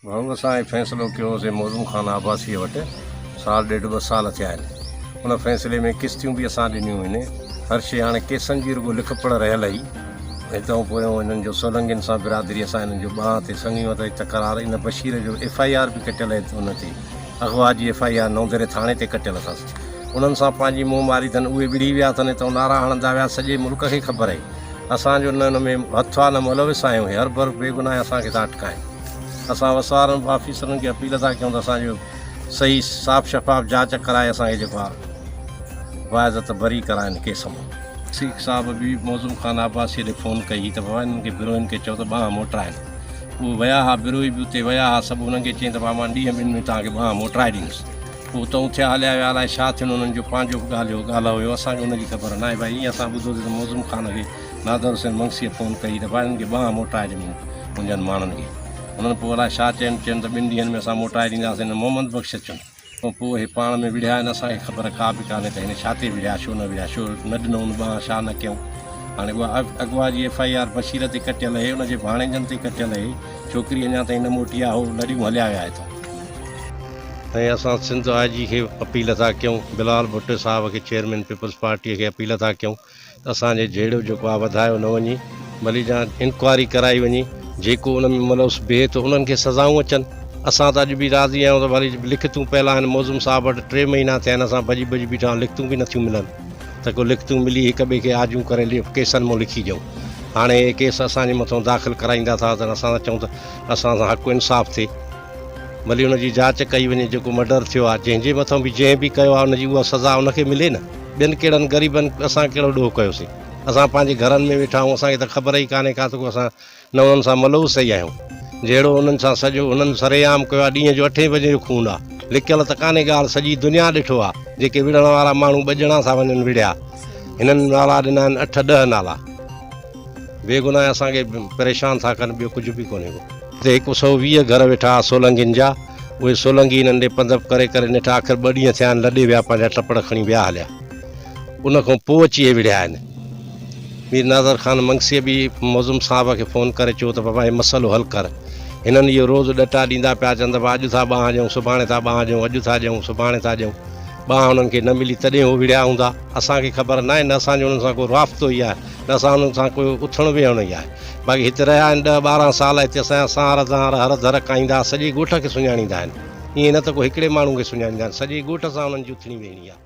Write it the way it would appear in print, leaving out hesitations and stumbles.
ڀائو اسان هي فيصلو ڪيو هوسين موزون خان عباسيء وٽ سال ڏيڍ ٻه سال ٿيا آهن ان فيصلي ۾ قسطيون به اسان ڏنيون هين هر شيء هاڻي ڪيسن جي رڳو لک پڙهه رهيل هئي هتئون پويون هنن جو سولنگين سان برادريء سان هنن جو ٻانهن تي سڱيون تي تڪرار ان بشير جو ايف I R به ڪٽيل هي ان تي اغوا جي ايف I R نوندري ٿاڻي تي ڪٽيل اٿس انهن سان پنهنجي منهن ماري اٿن اهي وڙهي ويا اٿن هتئون نعرا هڻندا ويا سڄي ملڪ کي خبر هي اسان جو نه ان ۾ هٿ آ نه ملوث آهيون هي هرڀر بيگناهه اسان کي ٿا اٽڪائين. اسان وس وارن به آفيسرن کي اپيل ٿا ڪيون ته اسان جو صحيح صاف شفاف جاچ ڪرائي اسان کي جيڪو آ باعزت بري ڪرائين ڪيس مان. شيخ صاحب به معظم خان عباسيء ڏي فون ڪئي هئي ته بابا انهن کي بروهين کي چئو ته ٻانهن موٽرائين. اهي ويا ها بروهي به اتي ويا ها سڀ انهن کي چيائين ته بابا مان ڏينهن ٻن ۾ توهان کي ٻانهن موٽرائي ڏيندس. پوء اتئون ٿيا هليا ويا الائي ڇا ٿين انهن جو پنهنجو به ڳالهيو ڳالهه هيو اسان کي ان جي خبر ناهي ڀائي ائين اسان ٻڌوسين ته معظم خان کي نادر حسين منگسيء فون ڪئي ته ڀائي انهن کي ٻانهن موٽائي ڏي منهنجن ماڻهن کي انهن پوء الائي ڇا چين چين ته ٻن ڏينهن ۾ اسان موٽائي ڏينداسين هن محمد بخش چون کان پوء اهي پاڻ ۾ وڙهيا آهن اسان کي خبر ڪا به ڪانهي ته هن ڇا تي وڙهيا ڇو نه وڙهيا ڇو نه ڏنو ان ٻانهن ڇا نه ڪيون هاڻي اها اغوا جي ايف I R Bashir تي ڪٽيل اهي ان جي ڀاڻيجن تي ڪٽيل اهي ڇوڪري اڃا تائين نه موٽي آهي هو لڏيون هليا ويا هتان. ۽ اسان سنڌ آء جي کي اپيل ٿا ڪيون بلال ڀٽي صاحب کي چيئرمين پيپلز پارٽي کي اپيل ٿا ڪيون ته اسان جي جهيڙو جيڪو آهي وڌايو نه وڃي ڀلي جان انڪوائري ڪرائي وڃي جيڪو ان ۾ ملوث بيهي ٿو انهن کي سزائون اچن اسان ته اڄ به راضي آهيون ته ڀلي لکتون پيل آهن معظم صاحب وٽ ٽي مهينا ٿيا آهن اسان ڀڄي ڀڄي بيٺا آهيون لکتون به نٿيون ملن ته ڪو لکتون ملي هڪ ٻئي کي آجون ڪري ڪيسن مون لکي ڏيون هاڻي اهي ڪيس اسان جي مٿان داخل ڪرائيندا ٿا ته اسان ٿا چئون ته اسان سان حق انصاف ٿئي ڀلي ان جي جاچ ڪئي وڃي جيڪو مرڊر ٿيو آهي جنهن جي مٿان به جنهن به ڪيو آهي ان جي اها سزا ان کي ملي نه ٻين ڪهڙن غريبن اسان ڪهڙو ڏوهه ڪيوسين اسان پنهنجي گهرن ۾ ويٺا آهيون اسان کي ته خبر ئي ڪانهي ڪا ته ڪو اسان نه انهن سان ملوث ئي آهيون جهڙو انهن سان سڄو انهن سرعام ڪيو آهي ڏينهن جو اٺين بجي جو خون آهي لڪيل ته ڪانهي ڳالهه سڄي دنيا ڏٺو آهي جيڪي وڙهڻ وارا ماڻهو ٻه ڄڻا ٿا وڃن وڙهيا هنن نالا ڏنا آهن اٺ ڏهه نالا بيگناهه اسان کي پريشان ٿا ڪن ٻيو ڪجهه به ڪونهي ڪو. هتي هڪ سئو 20 گهر ويٺا ها سولنگين جا، اهي سولنگي هنن ڏي پنڌ ڪري ڪري نيٺ آخر ٻه ڏينهن ٿيا آهن لڏي ويا پنهنجا ٽپڙ کڻي ويا هليا. ان کان پوء اچي اهي وڙهيا آهن. مير ناظر خان منگسيء به معظم صاحب کي فون ڪري چيو ته بابا هي مسئلو حل ڪر. هنن اهو روز ڏٽا ڏيندا پيا اچن ته بابا اڄ ٿا ٻانهن ڏيون سڀاڻي ٿا ٻانهن ڏيون اڄ ٿا ڏيون سڀاڻي ٿا ڏيون. ٻانهن انهن کي نه ملي تڏهن هو وڙهيا هوندا. اسان کي خبر ناهي نه اسان جو انهن سان ڪو رابطو ئي آهي نه اسان انهن سان ڪو اٿڻ ويهڻ ئي آهي. باقي هت رهيا آهن ڏهه 12 سال هتي اسان جا سانهر ڌانهر هر ڌر ڪاهيندا سڄي ڳوٺ کي سڃاڻيندا آهن ائين نه ته ڪو هڪڙي ماڻهو کي سڃاڻيندا آهن سڄي ڳوٺ سان انهن جي اٿڻي ويهڻي آهي.